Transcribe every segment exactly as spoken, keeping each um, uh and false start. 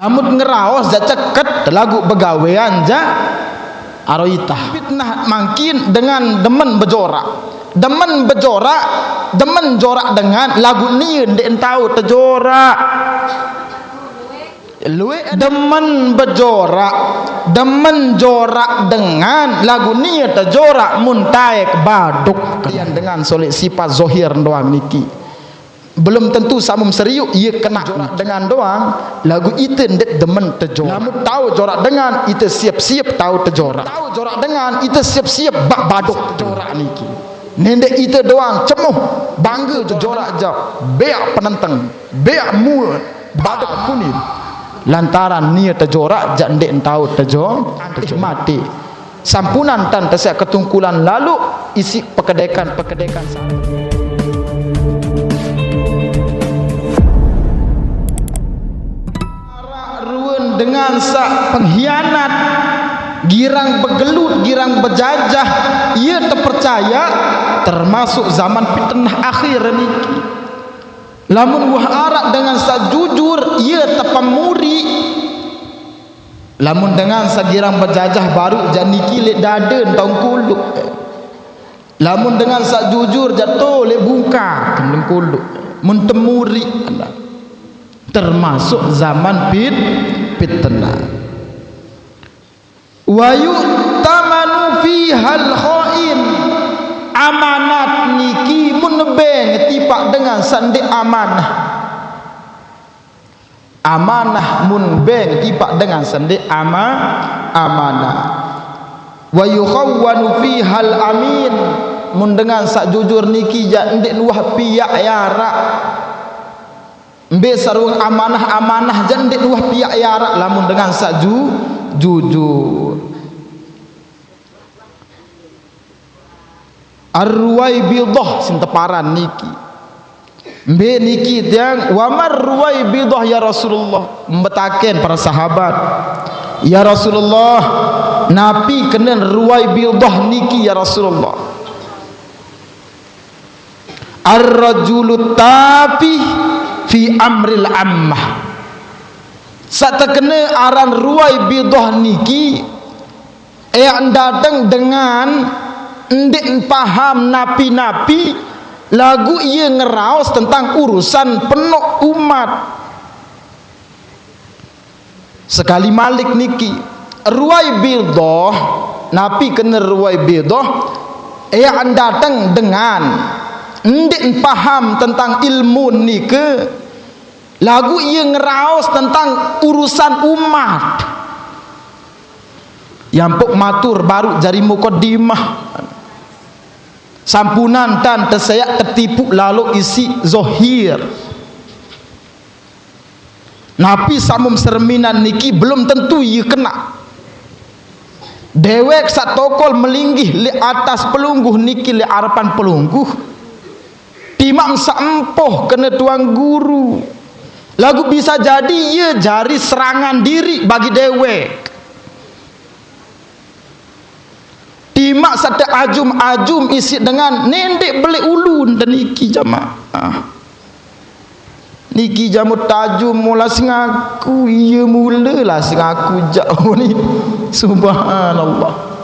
Lamun ngeraos jak ceket, laguq begawean jak aroitah. Fitnah mangkin dengan demen bejorak. Demen bejorak, demen jorak dengan, laguq nie ndeq tao tejorak. Lueq demen bejorak, demen jorak dengan, laguq nie tejorak mun taek baduk. Kalian dengan soleq sipat zohir doang niki. Belum tentu samum seriuk, ie kena jorak dengan doang, laguq ite ndeq demen tejorak. Lamun tao jorak dengan, ite siep-siep tao tejorak. Tao jorak dengan, ite siep-siep baq baduk tejorak niki. Nendeq ite doang cemuh, bangge tejorak jauh, beaq penenteng, beaq mue, baduk kuning. Lantaran nie tejorak jaq ndeq tao tejo-, antih mate. Sampunan tan teseq ketungkulan laluq isiq pekedekan-pekedekan sa-, araq ruen dengan saq penghianat, girang begelut, girang bejajah, ie tepercaye termasuk zaman fitnah akhir niki. Lamun wah araq dengan saq jujur, ie tepemuri. Lamun dengan saq girang bejajah baruq jaq niki leq dade tongkuluq. Lamun dengan saq jujur jaq to leq bungkar tongkuluq. Mun temuri, termasuk zaman fit-, fitnah. Wa yu'tamanu fihal kha'in. Amanat niki mun beng tipaq dengan saq ndeq amanah. Amanah mun beng tipaq dengan saq ndeq ama-, amanah. Wa yukhawwanu fihal amin. Mun dengan saq jujur niki jaq ndeq nuah piaq yaraq. Mbe sarung amanah-amanah jaq ndeq nuah piaq yaraq lamun dengan saq ju-, jujur. Ar-Ruwaibidah, sinteparan niki. Mbe niki tiang, wa mar Ruwaibidah ya Rasulullah? Mbetaken para sahabat, "Ya Rasulullah, napi kenen Ruwaibidah niki ya Rasulullah?" Ar-rajulu tafih fi amril ammah. Saq tekene aran Ruwaibidah niki, eaq ndateng dengan ndeq paham napi-napi, laguq ie ngeraos tentang urusan penoq umat. Sekali malik niki, Ruwaibidah, napi kene Ruwaibidah, eaq ndateng dengan ndeq paham tentang ilmu nike, laguq ie ngeraos tentang urusan umat. Yampuk matur baruq jari mukaddimah. Sampunan tan teseaq tetipuq laloq isiq zohir. Napi samum serminan niki belum tentu ie kena. Dewek saq tokol melinggih leq atas pelungguh niki leq arepan pelungguh. Timaq mesaq empoh kene tuan guru. Laguq bisa jadi ie jari serangan diriq bagi dewek. Timaq saq teajum-ajum isiq dengan nendeq beleq ulun teniki jamaah. Niki jamu tajum mula sengaku, ie mule lah sengaku jaq ni. Subhanallah.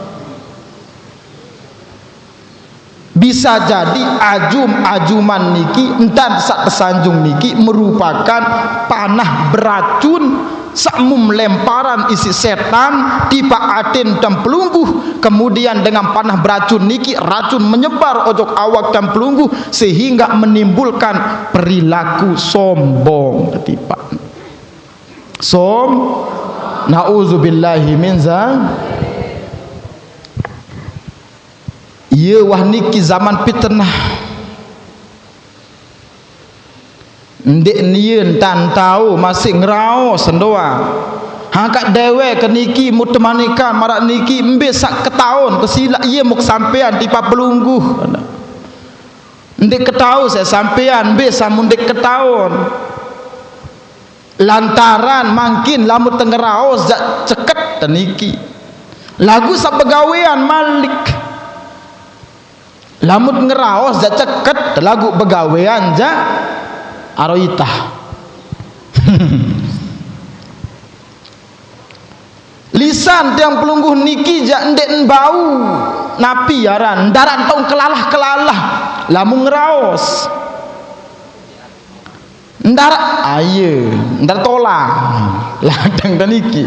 Bisa jadi ajum-ajuman niki, entan saq tesanjung niki merupakan panah beracun saq mum lemparan isiq setan tipaq aten tuan pelungguh, kemudian dengan panah beracun niki racun menyebar ojok awak tuan pelungguh sehingga menimbulkan perilaku sombong. Ketipak som, nauzubillahi min za-, Iye wah niki zaman pitnah. Ndeq nie ntan tao masih ngeraos doang. Angkaq dewek niki mutemanikan maraq niki mbe saq ketaon kesilaq iye muk sampean tipaq pelungguh. Ndeq ketao saq sampean mbe samun ndeq ketaon. Lantaran mangkin lamun tengeraos jaq ceket teniki. Laguq saq begawean malik. Lamun ngeraos jaq ceket, laguq begawean jaq aroitah. Lisan tiang pelungguh niki jak ndeqn bau. Napi aran? Ndarat tong kelalah-kelalah lamun ngeraos. Ndarat aye, ndarat tolang. Ladang ta niki.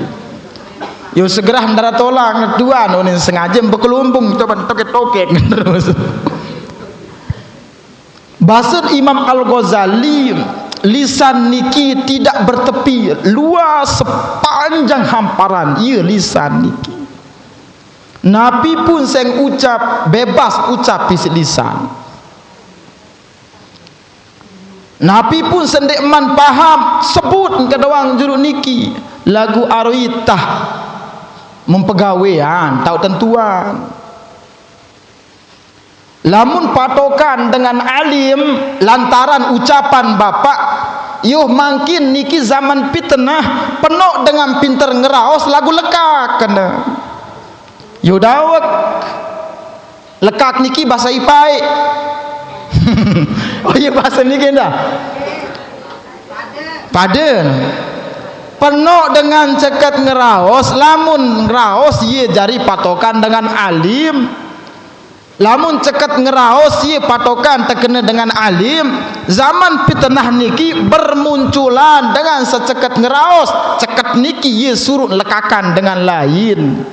Yo segerah ndarat tolang, tuan, unin sengaje bekelumpung, coba toket-toket terus. Basen Imam Al-Ghazali, lisan niki tidak bertepi, luas sepanjang hamparan, iye lisan niki. Napi pun seng ucap, bebas ucap isiq lisan. Napi pun sendeqman paham, sebut engke doang juluq niki, laguq aroitah mempegawean, tauq tentuan. Lamun patokan dengan alim lantaran ucapan bapak, yuh mangkin niki zaman pitnah, penoq dengan pinter ngeraos laguq lekak kene. Yuh dawek. Lekak niki base Ipae. Oh iya, base niki ndah. Pade. Penoq dengan ceket ngeraos, lamun ngeraos, iye jari patokan dengan alim. Lamun ceket ngeraos, iye patokan tekene dengan alim. Zaman pitnah niki bermunculan dengan seceket ngeraos, ceket niki iye suruq lekakan dengan lain.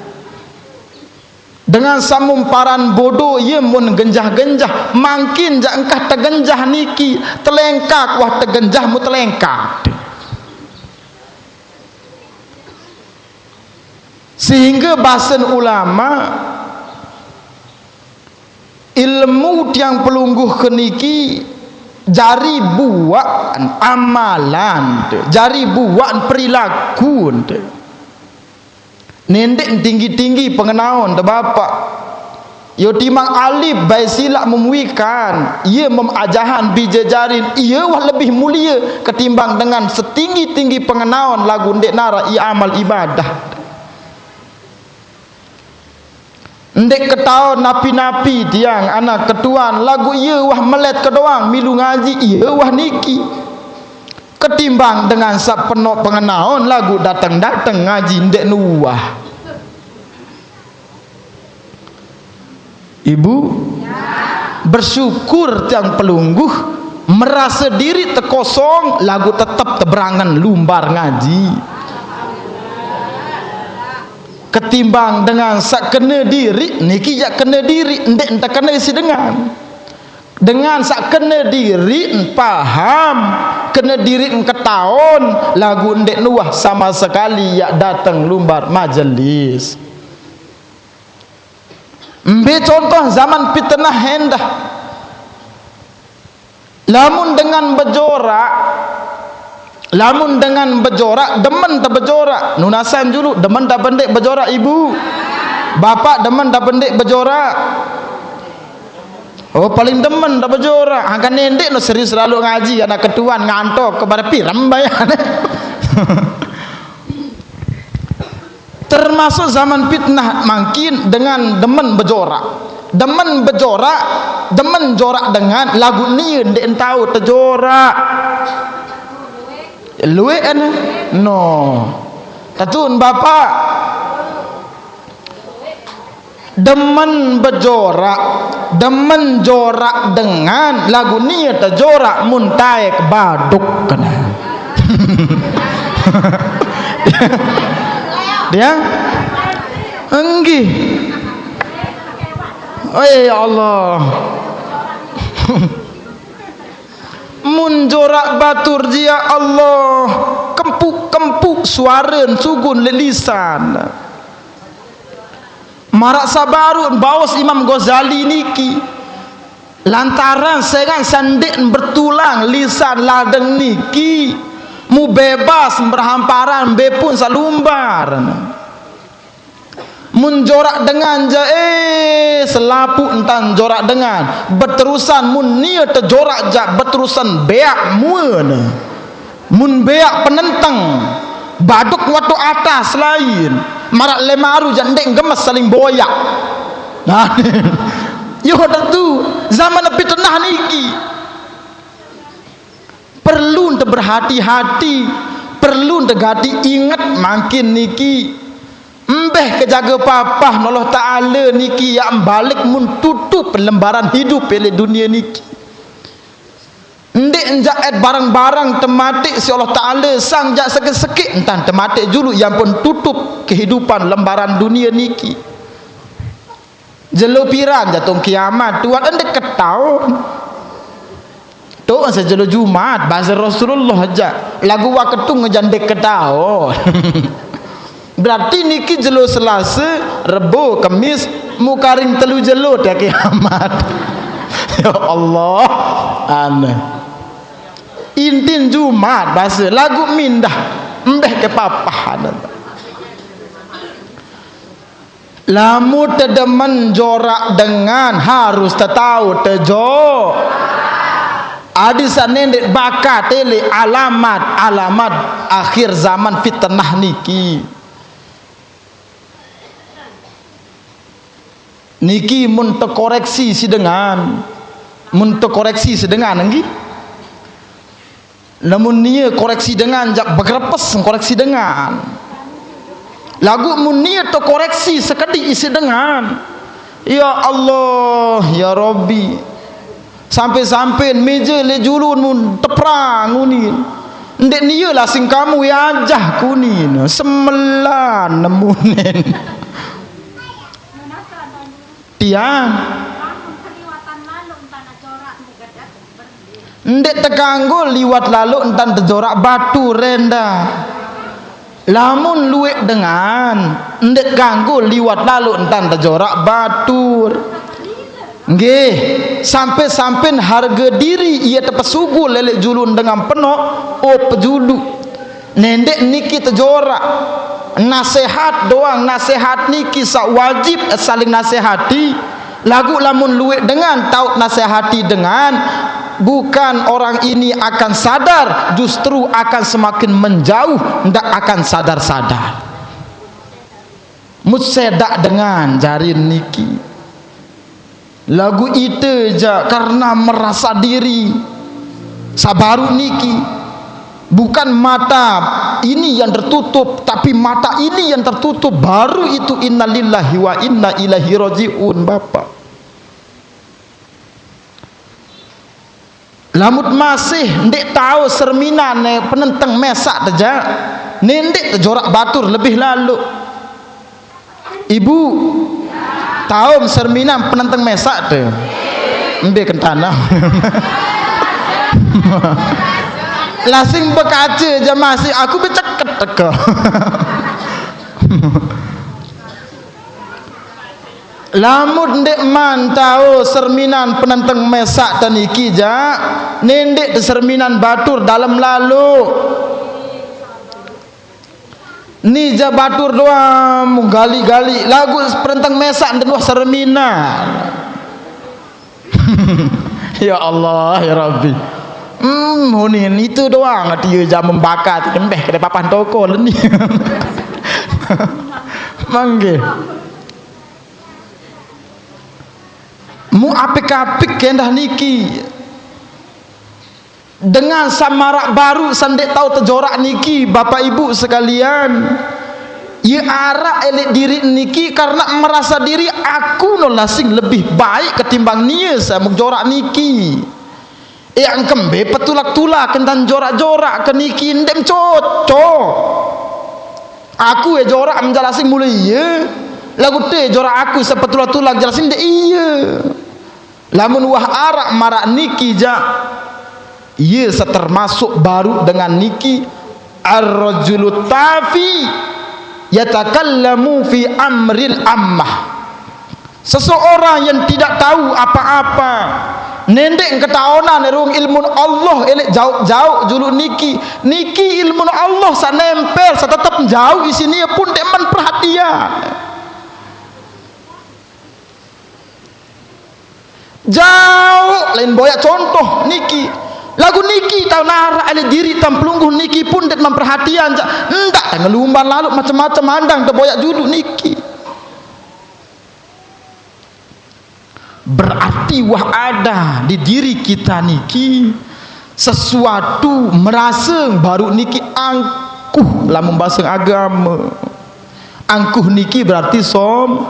Dengan samumparan bodo, iye mun genjah-genjah, mangkin jak engkah tegenjah niki, telengkak wah tegenjah mu telengkak. Sehingge basen ulama, ilmu tiang pelungguh keniki jari buaq amalan, jari buaq perilaku. Nendeq tinggi-tinggi pengenaon te bapak. Yo timang alip bae silaq memuikan, iye mem ajahan bije jarin, iye wah lebih mulie ketimbang dengan setinggi-tinggi pengenaon laguq ndeq naraq ie amal ibadah. Ndeq ketaon napi-napi tiang anak ketuan, laguq iye wah melet kedoang milu ngaji, iye wah niki. Ketimbang dengan saq penoq pengenaon laguq dateng-dateng ngaji ndeq nuah. Ibu, bersyukur tiang pelungguh merase diriq tekosong laguq tetep teberangen lumbar ngaji. Ketimbang dengan saq kene diriq, niki jaq kene diriq, ndeq tekene isiq dengan. Dengan saq kene diriq paham, kene diriq ketaon, laguq ndeq nuah sama sekali jaq dateng lumbar majelis. Mbe contoh zaman pitnah endah? Lamun dengan bejorak, lamun dengan bejorak, demen te bejorak. Nunasan juluq, demen te ndeq bejorak, Ibu? Bapak demen te ndeq bejorak? Oh, paling demen te bejorak. Angkaq ndeq no serius lalo ngaji, anak ketuan ngantok, kebare pirem bayar. Termasuk zaman pitnah mangkin dengan demen bejorak. Demen bejorak, demen jorak dengan laguq nie ndeq tao tejorak. Lueqn no. Tetun bapak. Demen bejorak, demen jorak dengan laguq nie tejorak mun taek baduk kene. Dia? Enggih. Oh ya Allah. Mun jorak batur, ya Allah, kempuk-kempuk suaren sugun leq lisan. Maraq saq baruq baos Imam Ghazali niki, lantaran sengan saq ndeq bertulang lisan ladeng niki, mu bebas berhamparan, mbe pun saq lumbar. Mun jorak dengan jaq, eh, selapuq entan jorak dengan. Beterusan mun nie tejorak jaq beterusan beaq muen. Mun beaq penenteng, baduk watu atas lain, maraq lemaru jaq ndeq gemes saling boyaq. Nah, yo tentu zaman pitnah niki. Perlu te berhati-hati, perlu te gati inget mangkin niki. Beh kejaga papah Allah Ta'ala niki, ya, mbalik mun tutup lembaran hidup eleq dunie niki. Ndeq njaq et barang-barang temateq siq Allah Ta'ala, sang jaq sekeq-sekeq entan temateq juluq, ya ampun tutup kehidupan lembaran dunie niki. Jelo piran jaq tong kiamat, tuan ndeq ketaon. Tuh, sejelo Jumat, base Rasulullah jaq. Laguq wah ketung jaq ndeq ketaon. Berarti niki jelo Selase, Rebo, Kemis, mukaring telu jelo deh kiamat. Ya Allah, aneh. Intin Jumat base, laguq mindah, mbeh ke papah. Lamun tedemen joraq dengan, harus tetao tejo. Adi saq nendeq bakat eleq alamat-alamat akhir zaman fitnah niki. Niki mun tekoreksi siq dengan, mun tekoreksi siq dengan, nggih. Lamun nie koreksi dengan, jaq begerepes koreksi dengan. Laguq mun nie tekoreksi sekediq isiq dengan, ya Allah, ya Rabbi, sampe-sampe meje leq julun mun teprang unin. Ndeq nie lasing kamu yajah kunin, semelan nemunin. Tiang. Ndeq tekanggo liwat laloq entan tejoraq batur endah. Lamun lueq dengan, ndeq kanggo liwat laloq entan tejoraq batur. Nggih, sampe-sampen harge diri ie tepesugul leq julun dengan penoq, oh, pejuduq. Nendeq niki tejoraq. Nasehat doang, nasehat niki saq wajib saling nasehati. Laguq lamun lueq dengan taoq nasehati dengan, bukan orang ini akan sadar, justru akan semakin menjauh, ndak akan sadar-sadar. Mut sedaq dengan jarin niki. Laguq ite jaq karena merasa diri. Saq baruq niki, bukan mata ini yang tertutup, tapi mata ini yang tertutup, baru itu innalillahi wa inna ilaihi raji'un, Bapak. Lamun masih ndeq tao serminan ne penenteng mesaq te jaq, nendeq tejoraq batur lebih laloq. Ibu, taom serminan penenteng mesaq te? Mbe kentanah? Lasing bekace jaq masih, aku beceket teke. Lamun ndeqman tao serminan penenteng mesaq te niki jaq, nendeq te serminan batur dalem laloq. Ni jaq batur doang mung gali-gali, laguq penenteng mesaq ndeq uah serminan. Ya Allah, ya Rabbi. Hmm, unin itu doang, tie jaq membakat, embeh kene papan toko leni. Mangke. Mu apik-apik endah niki. Dengan saq maraq baruq saq ndeq tao tejoraq niki, Bapak Ibu sekalian, ie araq eleq diriq niki karena merasa diri aku no lasing lebih baik ketimbang nie saq mung joraq niki. Ie engkembe petulak-tulak entan joraq-joraq ke niki ndeq cocok. Aku e joraq menjaq lasing mule ie, laguq te joraq aku saq petulak-tulak jaq lasing ndeq ie. Lamun wah araq maraq niki jaq, ie saq termasuk baruq dengan niki, ar-rajulu tafi yatakallamu fi amril ammah. Seseorang yang tidak tahu apa-apa, nendeq ketaonan rung ilmun Allah eleq jaoq-jaoq juluq niki. Niki ilmun Allah saq nempel, saq tetep jaoq isiq nie pun ndeqman perhatian. Jaoq lain boyaq contoh niki. Laguq niki tao naraq leq diriq tan pelungguh niki pun ndeqman perhatian jaq. Ndaq te ngelumban laloq macem-macem andang te boyaq juluq niki. Berarti wah ada di diri kita niki sesuatu merase baruq niki angkuh lamun base agame. Angkuh niki berarti som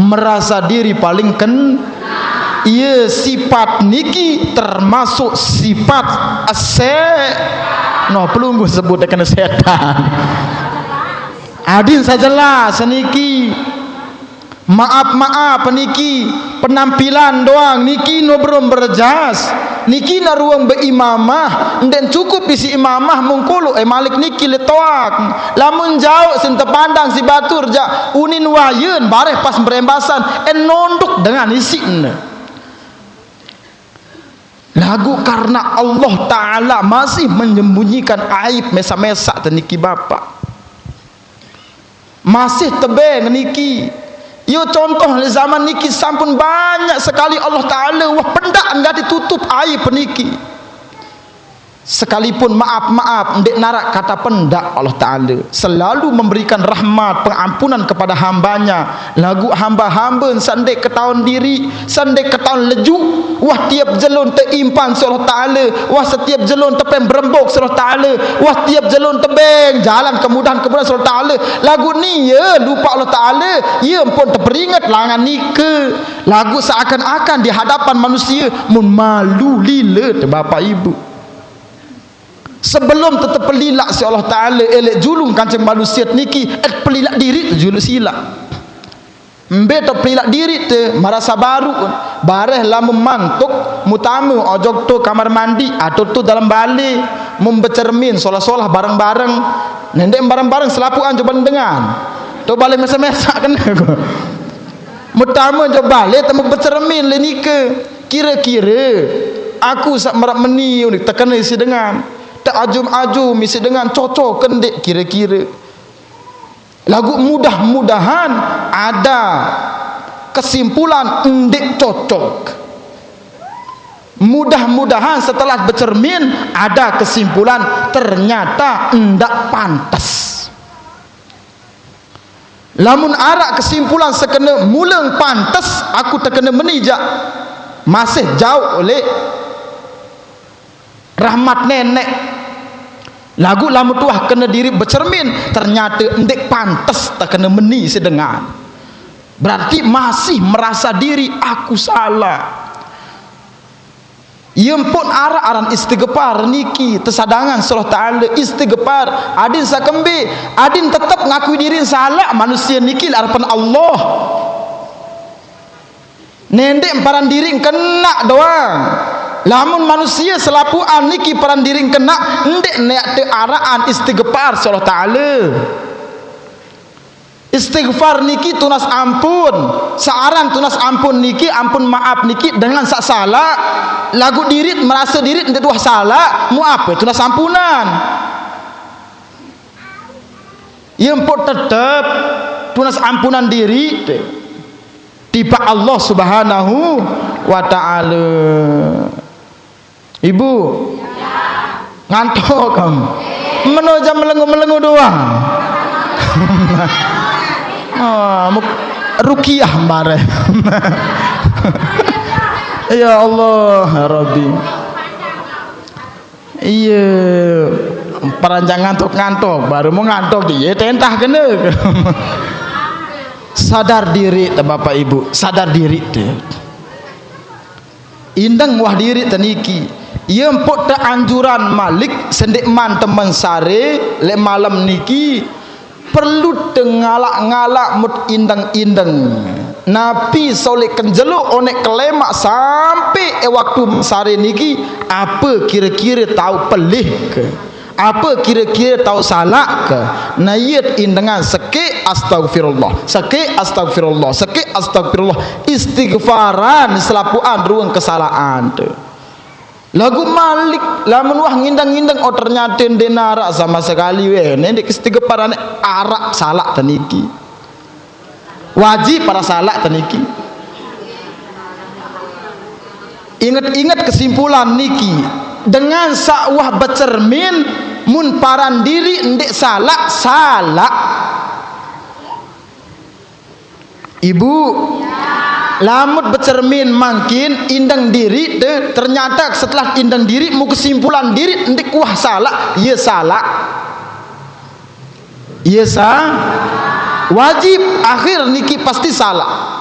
merasa diri paling ken. Iya, sifat niki termasuk sifat ese. No, pelungguh sebut kena setan. Adin sajelas niki. Maaf-maaf niki penampilan doang niki no belum berjas. Niki na ruang beimamah, ndek cukup isi imamah mengkulu eh malik niki letoak. Lamun jauh sin tepandang si batur ja unin wayun bareh pas berembasan eh nonduk dengan isin. Lagu karena Allah Ta'ala masih menyembunyikan aib mesa-mesa teniki bapak. Masih tebeng niki. Yo contoh le zaman niki sampun banyak sekali Allah Ta'ala wah pendak nggak ditutup aib niki. Sekalipun maaf-maaf ndek narak kata pendak Allah Ta'ala selalu memberikan rahmat pengampunan kepada hambanya. Lagu hamba-hamba sandek ketahuan diri sandek ketahuan leju. Wah tiap jelun teimpan si Allah Ta'ala. Wah setiap jelun tepeng berembok si Allah Ta'ala. Wah tiap jelun tebeng jalan kemudahan kemudahan si Allah Ta'ala. Lagu ni ya lupa Allah Ta'ala. Ya pun terperingat langan nika. Lagu seakan-akan di hadapan manusia mun malu lila tu bapak ibu. Sebelum tetap pelilak si Allah Ta'ala elek julung kancing manusia niki et pelilak diri tu julung silak. Mbe tu pelilak diri tu merasa baru. Bareh lamun mantuk mutama ojok tu kamar mandi atau tu dalam bale mun bercermin solah-solah bareng-bareng. Nendek bareng-bareng selapuan coba dengan tu bale mesak-mesak kena. Mutama jo bale temu bercermin le nika. Kira-kira aku sak merak meni unik tekena isi dengan. Tak ajum-ajum isi dengan cocok kendek kira-kira. Lagu mudah-mudahan ada kesimpulan ndik cocok. Mudah-mudahan setelah bercermin ada kesimpulan ternyata ndak pantas. Lamun arak kesimpulan sekena mulang pantes aku tekena meni jak masih jauh oleh rahmat nenek. Lagu lamun tuah kena diri bercermin ternyata ndik pantes tekena meni sedengan. Berarti masih merasa diri aku salah. Ia pun arak aran istighfar niki tesadangan si Allah Ta'ala istighfar. Adin sakembe, adin tetap ngakui diri salah manusia niki le hadapan Allah. Nendek paran diri kena doang. Lamun manusia selapuan niki paran diri kena, ndik neak te araan istighfar si Allah Ta'ala. Istighfar niki tunas ampun. Searan tunas ampun niki, ampun maaf niki dengan sak salah. Lagu dirit merasa dirit ndak tuah salah, mu apa tunas ampunan? Ia empuk tetap tunas ampunan diri tiba Allah Subhanahu wa Ta'ala. Ibu, ngantuk kamu. Meno jam melengu-melengu doang. Ah, muk- rukiah mare. Ya Allah, ya Rabbi. Iya, peranjang ngantuk-ngantuk, baru mau ngantuk, iya tentah kena. Sadar diri, Bapak Ibu, sadar diri. Indeng wah diri teniki. Ia empuk te anjuran malik sendikman temen sare lek malam niki perlu te ngalak-ngalak mut indeng-indeng. Napi solek kenjelo onek kelemak sampai e waktu sare niki apa kira-kira tau pelih ke? Apa kira-kira tau salak ke? Nayat indengan sekik astagfirullah, sekik astagfirullah, sekik astagfirullah. Istighfaran selapuan ruang kesalahan tu. Lagu malik lamun wah ngindang-ngindang oh ternyata ndenarak sama sekali weh. Nendek istighfaran arak salak teniki. Wajib para salak teniki. Ingat-ingat kesimpulan niki dengan sakwah bercermin mun paran diri ndik salak salak. Ibu, lamut bercermin mangkin indang diri deh, ternyata setelah indang diri mu kesimpulan diri ndik wah salak, iya salak. Iya sa Wajib akhir niki pasti salah.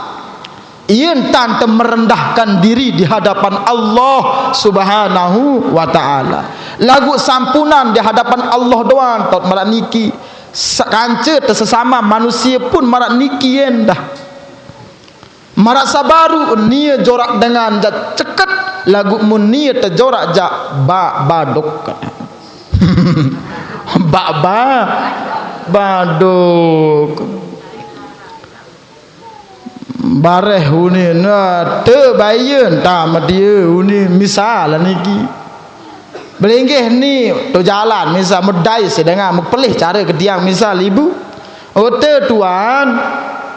Yen tante merendahkan diri di hadapan Allah Subhanahu wa Ta'ala. Lagu sampunan di hadapan Allah doang taut marak niki. Sa-, kance te sesama manusia pun marak niki endah. Marak sabaru nie jorak dengan jak ceket lagu mun nie tejorak jak ba-, badok. Ba-, ba-, badok. Bareh uni na te bayen ta medie uni misal niki. Belinggih ni tu jalan misal medai sedengan mepelih cara ke tiang misal ibu. Ote tuan,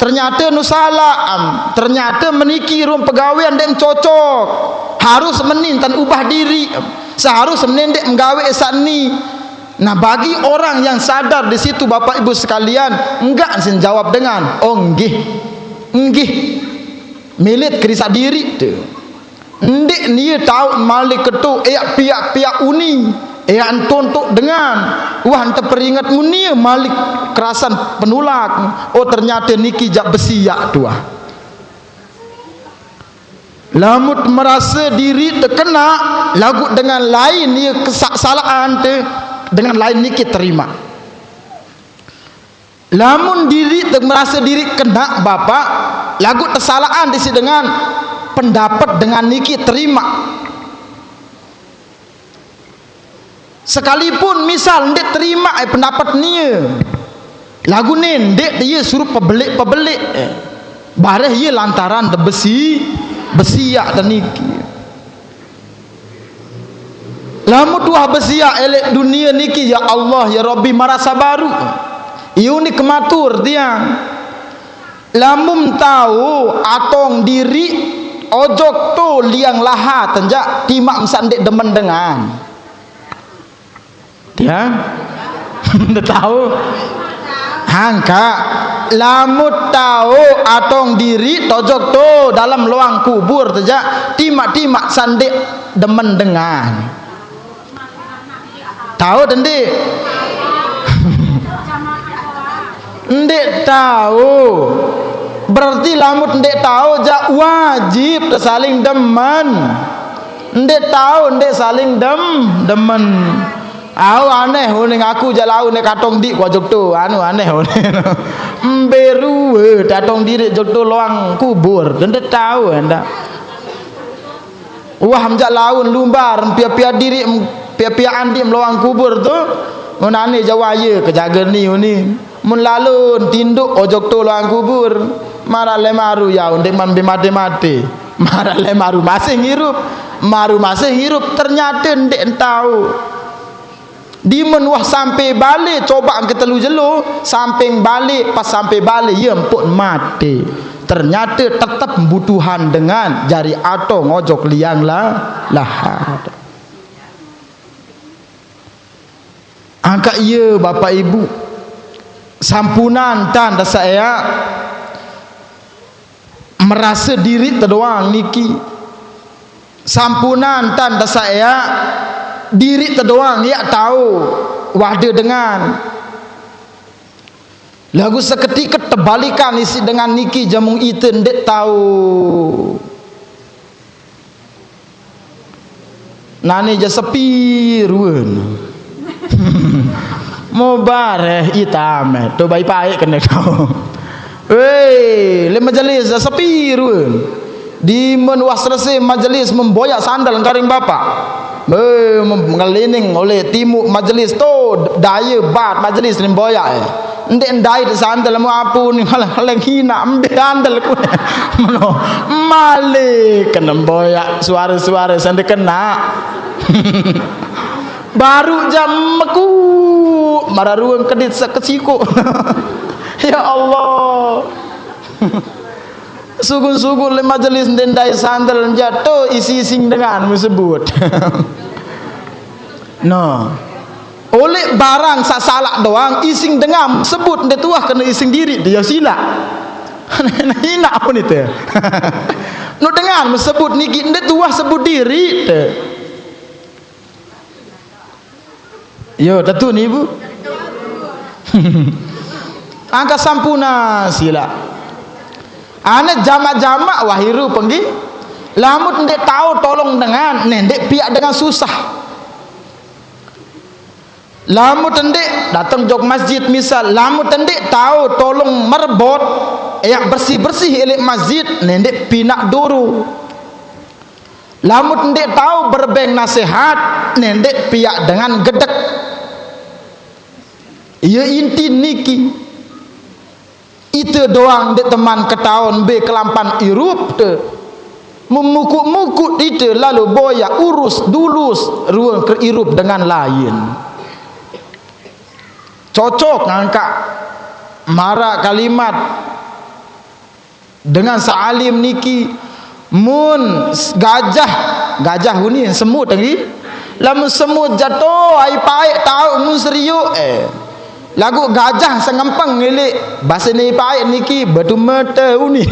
ternyata nu salah am. Ternyata meniki rung pegawean dek cocok. Harus menin tan ubah diri. Seharus menin dek menggawe esak ni. Nah, bagi orang yang sadar di situ, Bapak Ibu sekalian, enggak sin jawab dengan, "Oh, nggih. Nggih." Milit kerisa diri tu. Ndik nie tau malik ketu, eak piak-piak uni, eak entuntuk dengan. Wah, ente peringat munie malik kerasan penulak. Oh, ternyata niki jak besiak tuah. Lamut merasa diri tekena, lagu dengan lain ia kesaksalahan te, dengan lain niki terima. Lamun diri te merasa diri kena bapa, lagu kesalahan disi dengan pendapat dengan niki terima. Sekalipun misal ndik terima eh pendapat nie, lagu ni ndik te ia suruh pebelik-pebelik eh. Bareh ia lantaran te besi, besiak te niki. Lamun tuah besiak elek dunia niki, ya Allah, ya Rabbi, marasa baru. Iu ni kematur tiang. Lamun tau atong diri, ojok tu liang lahat, tenjak timak mesak ndik demen dengan. Tiang? Ndak tau. Hangka. Lamun tau atong diri, tojok tu dalam loang kubur, tenjak timak-timak sandik demen dengan. Tau te ndik? Ndik tau. Berarti lamun ndik tau jak wajib te saling demen. Ndik tau, ndik saling dem-, demen. Au aneh uning aku jak lau nek katong dik ku ojok tu. Anu aneh uning. Mberu, eh, tatong diri jok tu loang kubur. Ndik tau ndak. Wah, mejak laun lumbar, pia-pia diri, pia-pia andi meloang kubur tu. Mun ane jawa ye ke jaga ni uni. Mun lalun tinduk ojok tu loang kubur. Marak le maru ya, ndik man be mate-mate. Marak le maru masih ngirup. Maru masih ngirup, ternyata ndik entau. Dimen wah sampe bale, coba ke telu jelo, samping bale, pas sampe bale, ye empuk mate. Ternyata tetep butuhan dengan jari atong ojok liang la, lahat. Angka ye, Bapak Ibu, sampunan tan dasa ea, merasa diri te doang niki. Sampunan tan dasa ea, diri te doang ea tau wade dengan. Lagu seketika tebalikan isi dengan niki jamung ite ndik tau. Nani ja sepi ruen. Mo bareh itame, to bai paek kene kau. Wei, le majelis ja sepi ruen. Dimen wah selesai majelis memboyak sandal karing bapak. Eh, mem-, ngelining oleh timu majelis tu, daya bat majelis ni boyak eh. Ndik ndai te sandal mu apu ni malah leng hina, mbe andal ku. Meno, malik kena boyak suara-suara sande kena. Baru jam meku, mararuang kedit sekesiku. Ya Allah. Sugun-sugun le majelis ndendai sandal jatuh isi-ising dengan mesebut. No. Oleh barang sasalak doang, ising dengan sebut nde tuah kena ising diri, dia silak. Hina pun itu. No dengan mesebut niki nde tuah sebut diri. Te. Yo, tentu ni, Bu. Angka sampuna sila. Ane jamak-jamak wahiru penggi. Lamun ndeq tao tolong dengan, ne ndeq piaq dengan susah. Lamun ndeq dateng jok masjid misal, lamun ndeq tao tolong merebot, eaq bersih-bersih eleq masjid, ne ndeq pinaq doro. Lamun ndeq tao berebeng nasehat, ne ndeq piaq dengan gedek. Ie inti niki. Ite doang ndeq teman ketaon mbe kelampan irupte. Memukuk-mukuk ite lalo boyaq urus dulus rue keirup dengan lain. Cocok ngangkaq maraq kalimat dengan saq alim niki, mun s-, gajah, gajah uni semut nggih. Lamun semut jato, ai paeq taoq mun serioq, eh. Laguq gajah sengempeng ngileq, basene ai paeq niki batu mete uni.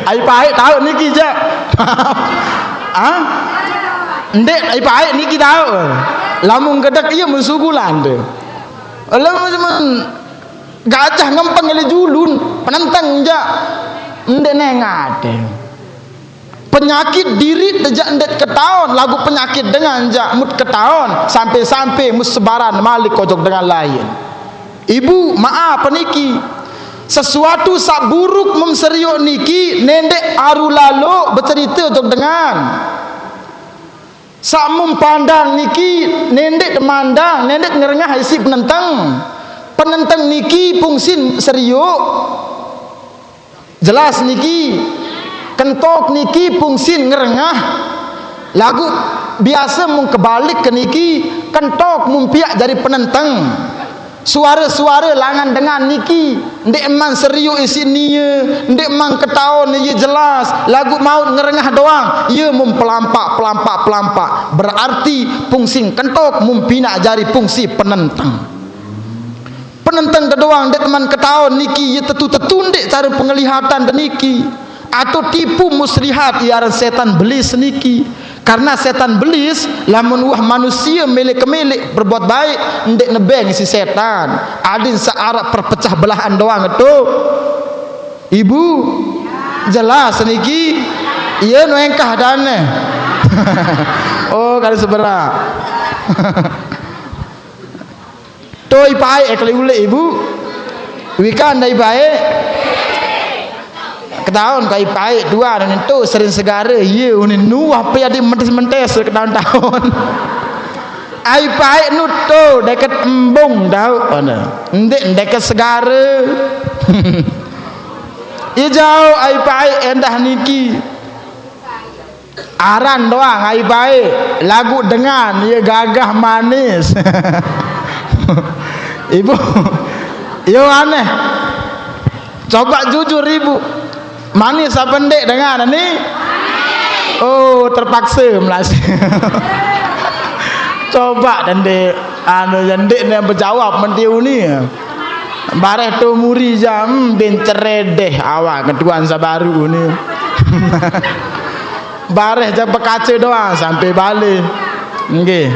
Ai paeq taoq niki jaq. Ah? Ndeq ai paeq niki taoq. Lamun gedek ie mun sugulan te. Lamun, mun gajah ngempeng ngileq julun, penenteng jaq. Ndeq nengat te. Penyakit diriq te jaq ndeq ketaon, laguq penyakit dengan jaq mut ketaon, sampe-sampe mut sebaran malik ojok dengan lain. Ibu, maaf niki. Sesuatu saq buruk mun serioq niki, ne ndeq aru lalo becerite ojok dengan. Saq mun pandang niki, ne ndeq temandang, ne ndeq ngerengah isiq penenteng. Penenteng niki fungsin serioq. Jelas niki, kentok niki fungsin ngerengah. Laguq biase mun kebalik ke niki, kentok mun piaq jari penenteng. Suare-suare langan dengan niki, ndeqman serioq isiq nie, ndeqman ketaon ie jelas, laguq mauq ngerengah doang, ie mun pelampak, pelampak, pelampak. Berarti fungsin kentok mun pinaq jari fungsi penenteng. Penenteng te doang ndeqman ketaon niki, ie tetu-tetu ndeq care pengelihatan te niki. Atau tipu muslihat, ie aran setan belis niki. Karena setan belis, lamun uwah manusie mele-kemele berbuat baik, ndeq nebeng isiq setan. Adin saq araq perpecah belahan doang to. Ibu, jelas niki? Ie no engkah dane. Oh, kali seberaq. To ipaeq, eh, kali uleq, Ibu. Wikan da ipaeq. Ketaon ka ipaeq dua, ne to sering segare, ie, unin nuah pe adi mentes-mentes ketaon-taon. Ai paeq nu to deket embung tao, ane. Ndeq deket segare. Ie jauq ai paeq endah niki. Aran doang ai paeq, laguq dengan ie gagah manis. Ibu, yo aneh. Coba jujur, Ibu. Manis apa ndeq dengan ni? Oh, terpaksa melas. Coba ndeq, anu, ya ndeq ne bejawab menti uni. Bareh to muri jam, ben ceredeh awak ketuan sabaru ni. Bareh jaq bekace doang sampe bale. Nggih.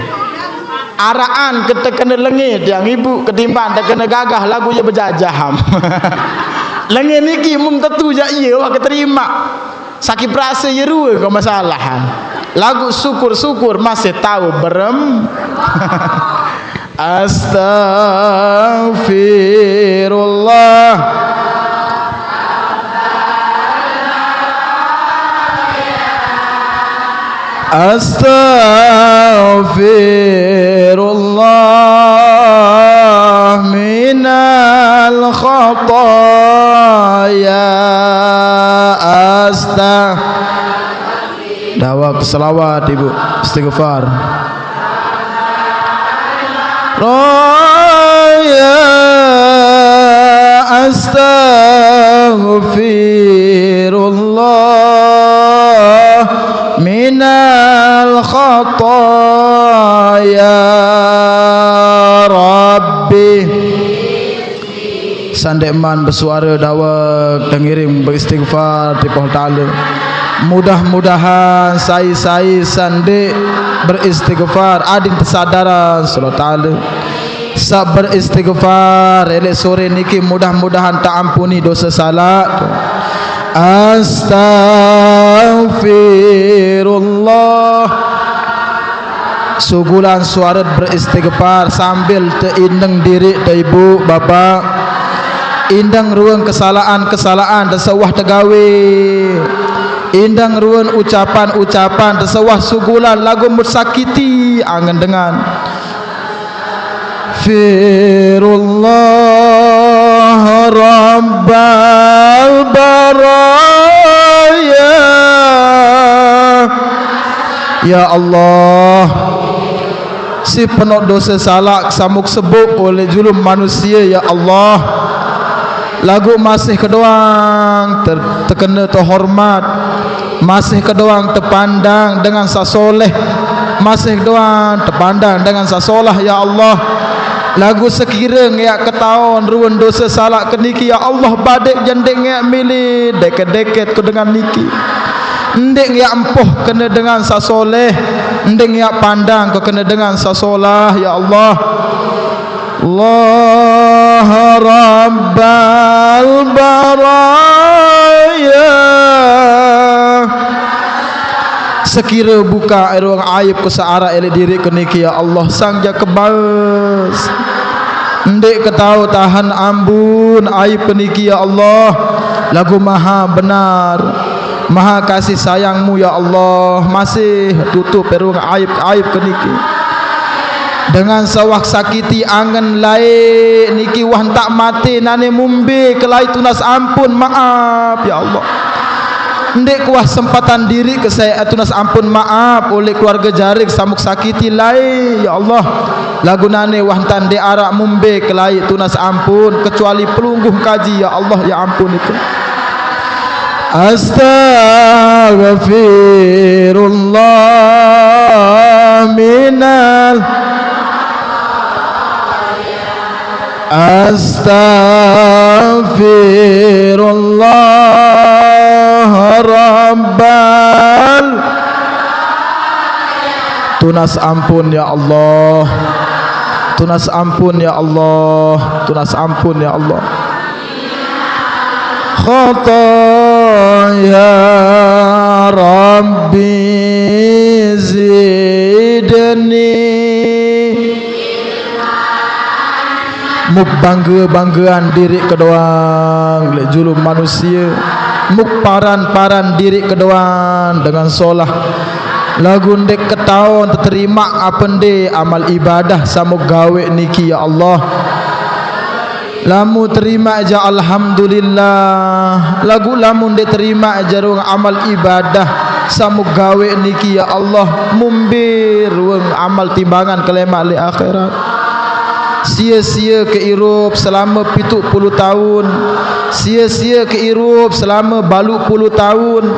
Araqan ke tekene lenge tiang ibu ketimbang tekene gagah laguq ie bejajah. Lenge niki mung tetu jaq ie wah keterima. Saki perase ie rue ke masalah. Laguq syukur-syukur masih tao berem. Astaghfirullah. Astaghfirullah minal khataya. Astagh-, dawaq selawat, Ibu. Istighfar. Raya astaghfirullah minal khataya rabbi. Sandeqman besuare dawek tengiring beristighfar tipoh tale. Mudah-mudahan sai-sai sandeq beristighfar adin tesadaran selo tale. Saq beristighfar eleq sore niki, mudah-mudahan teampuni dose salaq. Astagfirullah. Sugulan suaret beristighfar sambil teindeng diriq te ibu bapak. Indeng ruen kesalaqan-kesalaqan te sewah tegawe. Indeng ruen ucapan-ucapan te sewah sugulan laguq mut sakiti angen dengan. Firullah Rabbal Baraya. Ya Allah, si penoq dose salaq samuk sebuk oleq julun manusie, ya Allah. Laguq masih kedoang te-, tekene tehormat, masih kedoang tepandang dengan saq soleh, masih doang tepandang dengan saq solah, ya Allah. Laguq sekire ngeaq ketaon ruen dose salaq keniki, ya Allah, badeq jendeq ngeaq mele deket-deket ke dengan niki. Ndeq ngeaq empoh kene dengan saq soleh, ndeq ngeaq pandang ke kene dengan saq solah, ya Allah. Allah Rabbal Baraya. Sekire bukaq eruang aib ke saq araq eleq diriq keniki, ya Allah, sang jaq kebales. Ndeq ketao tahen ambun aib keniki, ya Allah, laguq maha benar. Maha kasih sayangmu, ya Allah, masih tutup peruang aib-aib keniki. Dengan sewah sakiti angen laeq niki, wah ntaq mate nane mumbe kelai tunas ampun, maap, ya Allah. Ndeq kuah sempatan diriq ke sai tunas ampun, maap, oleq keluarge jari samuk sakiti laeq, ya Allah. Laguq nane wah ntaq ndeq araq mumbe kelai tunas ampun, kecuali pelungguh kaji, ya Allah, ya ampun ite. Astagfirullah minal, astagfirullah rabbal. Tunas ampun, ya Allah. Tunas ampun, ya Allah. Tunas ampun, ya Allah. Khataya Rabbi zidni. Muk bangge-banggean diriq kedoang leq julun manusie. Muk paran-paran diriq kedoang dengan solah. Laguq ndeq ketaon teterimaq ape ndeq amal ibadah samuk gaweq niki, ya Allah. Lamun terimaq jaq, alhamdulillah. Laguq lamun ndeq terimaq jaq ruang amal ibadah samuk gaweq niki, ya Allah, mumbe ruang amal timbangan kelemaq leq akhirat. Sie-sie ke irup selame pituq pulu taun. Sie-sie ke irup selame baluq pulu taun.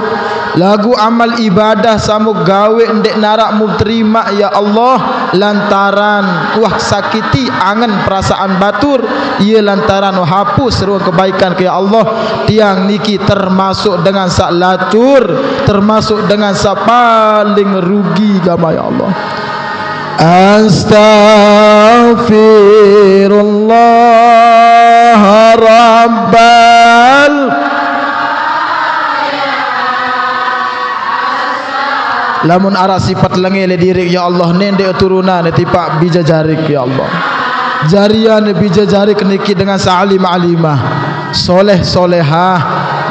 Laguq amal ibadah samuk gaweq ndeq naraq muterimaq, ya Allah, lantaran wah sakiti angen perasaan batur, ie lantaran wah hapus ruang kebaikan ke, ya Allah. Tiang niki termasuk dengan saq lacur, termasuk dengan saq paling rugi gamaq, ya Allah. Astagfirullah rabbal. Lamun araq sipat lenge leq diriq, ya Allah, nendeq turunan tipaq bije jarik, ya Allah. Jarian bije jarik niki dengan saq alim-alimah, soleh-solehah.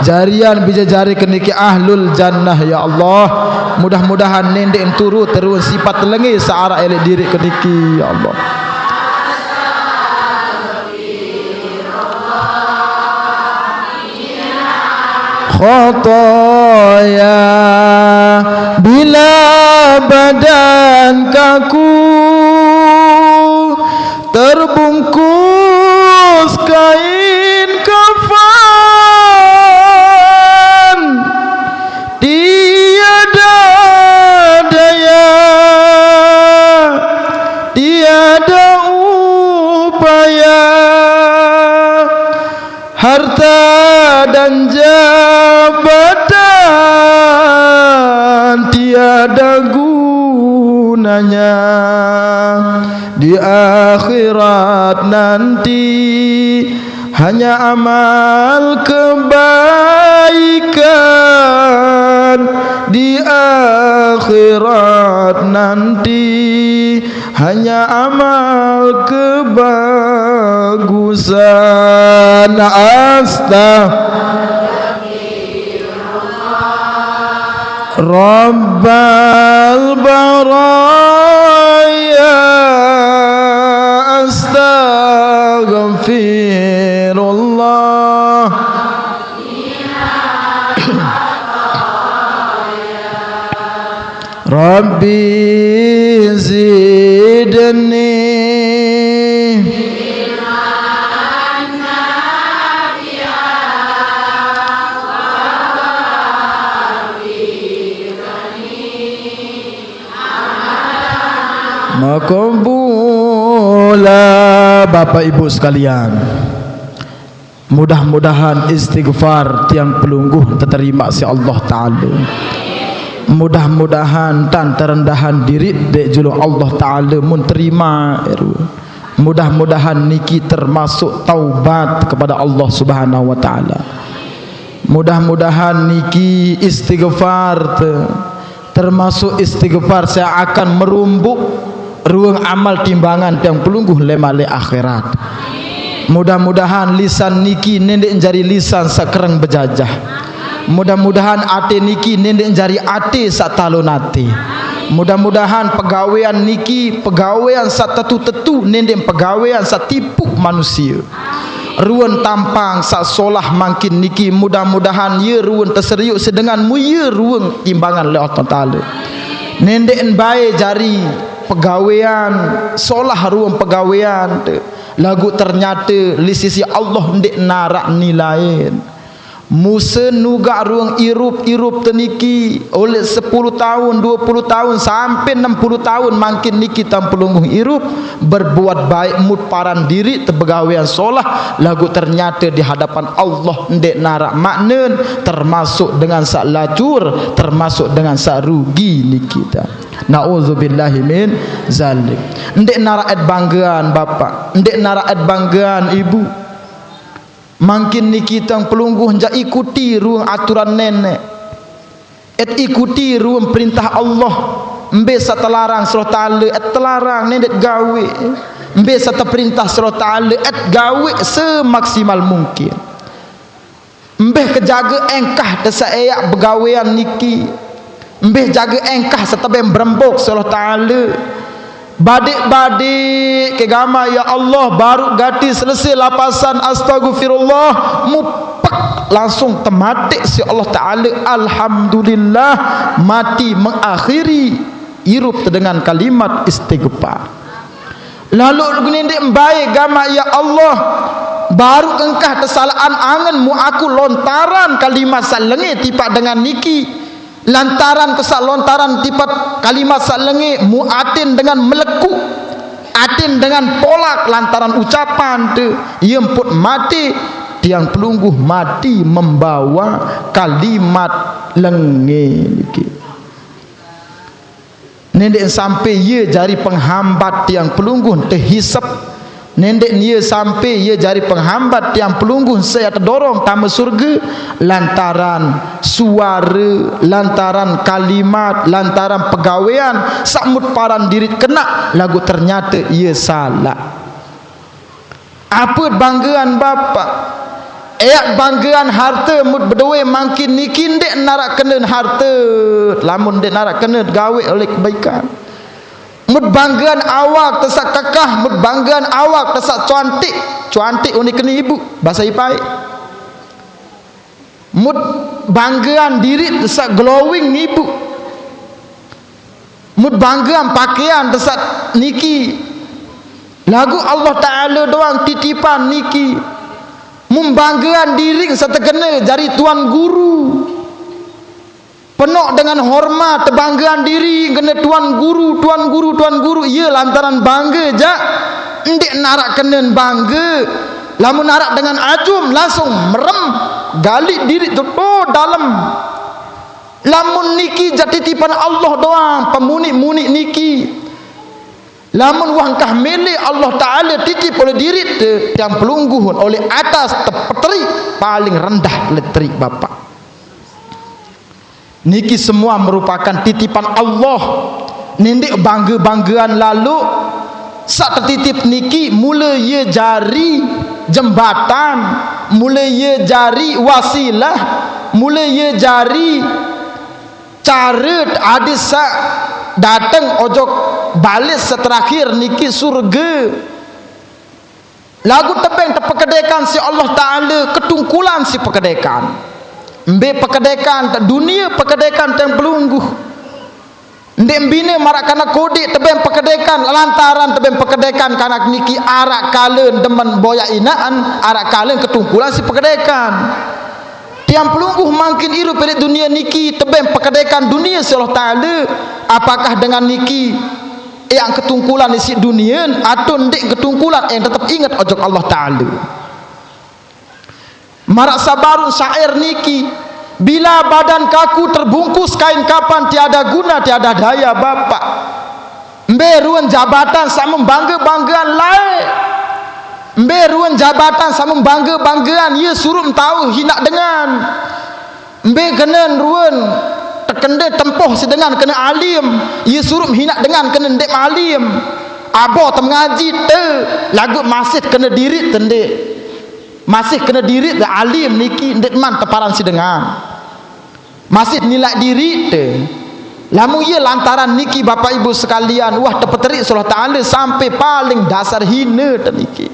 Jarian bije jarik niki ahlul jannah, ya Allah. Mudah-mudahan nendeq turu terun sipat lenge saq araq eleq diriq keniki, ya Allah. Khataya bila badan kaku terbungkus kain kafan, tiada daya, tiada upaya, harta dan jabatan tiada gunanya di Akhirat nanti hanya amal kebaikan, di akhirat nanti hanya amal kebagusan. Astagfirullah. Rabbal baraya, astagfirullah. Rabbi zidni. Maqbula. Bapak Ibu sekalian, mudah-mudahan istighfar tiang pelungguh diterima si Allah Ta'ala. Mudah-mudahan tan terendahan diri dek julung Allah Ta'ala mun terima. Mudah-mudahan niki termasuk taubat kepada Allah Subhanahu wa Ta'ala. Mudah-mudahan niki istighfar te, termasuk istighfar saya akan merumbuk ruang amal timbangan tiang pelungguh lemak le akhirat. Mudah-mudahan lisan niki nendek jari lisan sakereng bejajah. Mudah-mudahan ate niki nendek jari ate sak talon ate. Mudah-mudahan pegawean niki pegawean sak tetu-tetu nendek pegawean sak tipuk manusia. Ruang tampang sak solah mangkin niki mudah-mudahan ye ruang teseriuk sedengan mu ye ruang timbangan le Allah Taala. Nendek bae jari pegawean solah ruang pegawean te. Lagu ternyata li sisi Allah ndek narak nilain. Musa nugak ruang irup-irup teniki oleh sepuluh tahun, dua puluh tahun sampai enam puluh tahun mangkin niki tiang pelungguh irup berbuat baik mut paran diri tebegawean solah lagu ternyata di hadapan Allah ndek narak maknen termasuk dengan sak lacur termasuk dengan sak rugi niki ta. Nauzubillahi min zalik. Ndek narak et banggaan bapak, ndek narak et banggaan ibu. Mangkin niki tiang pelungguh jak ikuti ruang aturan nenek. Et ikuti ruang perintah Allah. Mbe sak telarang si Allah Taala et telarang nendek gawe. Mbe sak teperintah si Allah Taala et gawe semaksimal mungkin. Mbe kejaga engkah te sak eak begawean niki. Mbe jaga engkah setebeng berembok si Allah Taala. Badik-badik ke gamak ya Allah baru gati selesai lapasan astagfirullah mupek langsung tematik si Allah Taala alhamdulillah mati mengakhiri irup te dengan kalimat istighfar. Lalu nendek mbai gamak ya Allah baru engkah tesalaan angen mu aku lontaran kalimat sak lenge tipak dengan niki. Lantaran kesak lontaran tipat kalimat sak lenge mu atin dengan meleku, atin dengan polak lantaran ucapan te, ye emput mati, tiang pelungguh mati membawa kalimat lenge niki. Nendek sampai ye jari penghambat tiang pelungguh tehisap. Nendek ye sampai ye jari penghambat tiang pelungguh saya tedorong tama surga lantaran suara, lantaran kalimat, lantaran pegawean sakmut paran dirit kena lagu ternyata ye salah. Apa banggaan bapak? Eak banggaan harta mut bedoe mangkin niki ndek narak kenen harta. Lamun ndek narak kenen gawe oleh kebaikan. Mut banggaan awak tesak kekah, mut banggaan awak tesak cantik. Cantik unik kena ibu, bahasa ipai. Mut banggaan diri tesak glowing ibu. Mut banggaan pakaian tesak niki. Lagu Allah Ta'ala doang titipan niki. Mut banggaan diri setegene jari tuan guru. Penok dengan hormat, tebanggaan diri, kena tuan guru, tuan guru, tuan guru. Iya lantaran bangga jak. Ndik narak kenen bangga. Lamun narak dengan ajum, langsung merem. Galik diri tu, oh, dalam. Lamun niki jak titipan Allah doang, pemunik-munik niki. Lamun wah engkah mele Allah Ta'ala titip oleh dirit te, tiang pelungguh oleh atas tepeterik paling rendah telik-telik, Bapak. Niki semua merupakan titipan Allah. Nindik bangga-banggaan lalu, sak tetitip niki mula ye jari jembatan, mula ye jari wasilah, mula ye jari cara hadis sak dateng ojok balis seterakhir niki surga. Lagu tebeng tepekedekan si Allah Ta'ala, ketungkulan si pekedekan. Mbe pekedekan te dunia, pekedekan tiang pelungguh. Ndek mbine marak kanak kodik tebeng pekedekan, lantaran tebeng pekedekan kanak niki arak kalen demen boyak inaan, arak kalen ketungkulan si pekedekan. Tiang pelungguh mangkin irup elik dunia niki tebeng pekedekan dunia si Allah Ta'ala. Apakah dengan niki yang ketungkulan isi dunia atau ndik ketungkulan yang tetap ingat ojok Allah Ta'ala? Marak sabarun syair niki, bila badan kaku terbungkus kain kapan tiada guna tiada daya, Bapak. Mbe ruan jabatan sama bangga-banggaan lae. Mbe ruan jabatan sama bangga-banggaan ye surup tau hinak dengan. Mbe kenen ruan tekende tempoh si dengan kena alim, ye surup hinak dengan kena ndek malim. Abo tem ngaji te, lagu masih kena dirit te ndek. Masih kena dirit te alim niki ndek man teparan si dengan. Masih nilai diri te. Lamun ye lantaran niki Bapak Ibu sekalian, wah tepeterik si Allah Ta'ala sampai paling dasar hina te niki.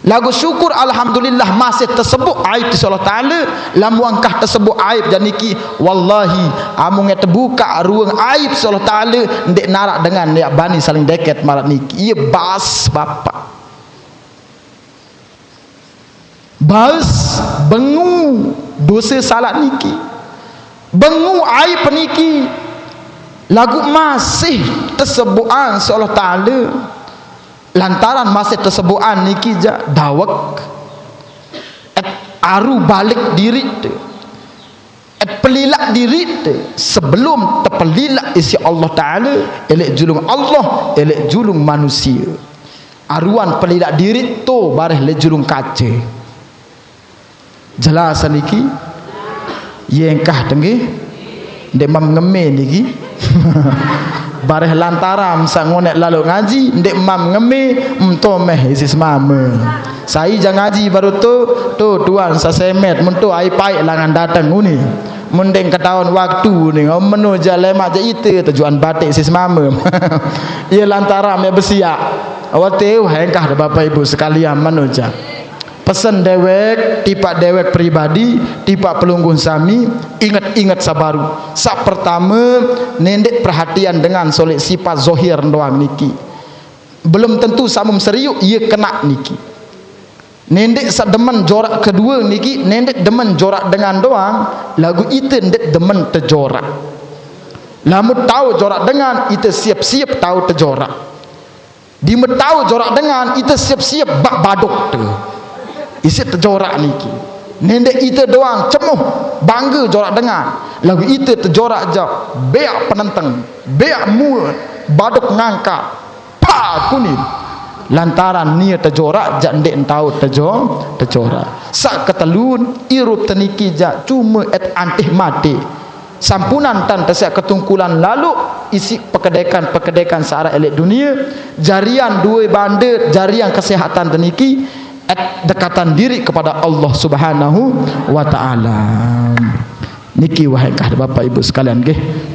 Lagu syukur alhamdulillah masih tersebut aib si Allah Ta'ala. Lamun engkah tersebut aib jaq niki, wallahi amun nge tebuka ruang aib si Allah Ta'ala, ndik narak dengan nyak bani saling deket marak niki. Ye bas, Bapak. Baes bengu dosa salak niki. Bengu aib niki. Lagu masih tesebukan si Allah Ta'ala. Lantaran masih tesebukan niki jaq dawek. Et aru balik diri te. Et pelilak diri te sebelum tepelilak isi Allah Ta'ala, elek julung Allah, elek julung manusia. Aruan pelilak diri to bareh le julung kaca. Jelas niki? Ye engkah te nggih? Ndeq mam ngeme niki. Bareh lantaran sa ngoneq lalo ngaji, ndeq mam ngeme, em to meh isi semame. Sai jaq ngaji baru to, to tuan sasemet, mun to ai paeq langan dateng uni. Mun ndeq ketaon waktu ni, meno jaq lemaq jaq ite tujuan bateq isi semame. Ye lantaran me besiaq. Awate, wah, engkah de Bapak Ibu sekalian, meno jaq. Pesen dewek, tipaq dewek pribadi, tipaq pelungguh sami, inget-inget sabaru. Saq pertame, nendeq perhatian dengan soleq sipat zohir doang niki. Belum tentu samum seriuk, ye kenak niki. Nendeq saq demen jorak kedue niki, nendeq demen jorak dengan doang, laguq ite ndeq demen tejorak. Lamun tao jorak dengan, ite siep-siep tao tejorak. Dime tao jorak dengan, ite siep-siep baq badok te. Isiq tejorak niki. Nendeq ite doang cemuh bangge jorak dengan. Laguq ite tejorak jaq beaq penenteng, beaq muet, badok ngangkat. Pa kunin. Lantaran nie tejorak jaq ndeq tao tejo-, tejorak. Saq ketelun, irup te niki jaq cume et antih mate. Sampunan tan teseq ketungkulan laluq isiq pekedekan-pekedekan saq araq eleq dunie, jarian due bande, jarian kesehatan te niki, et dekatan diri kepada Allah Subhanahu wa Ta'ala. Niki wah engkah Bapak Ibu sekalian nggih.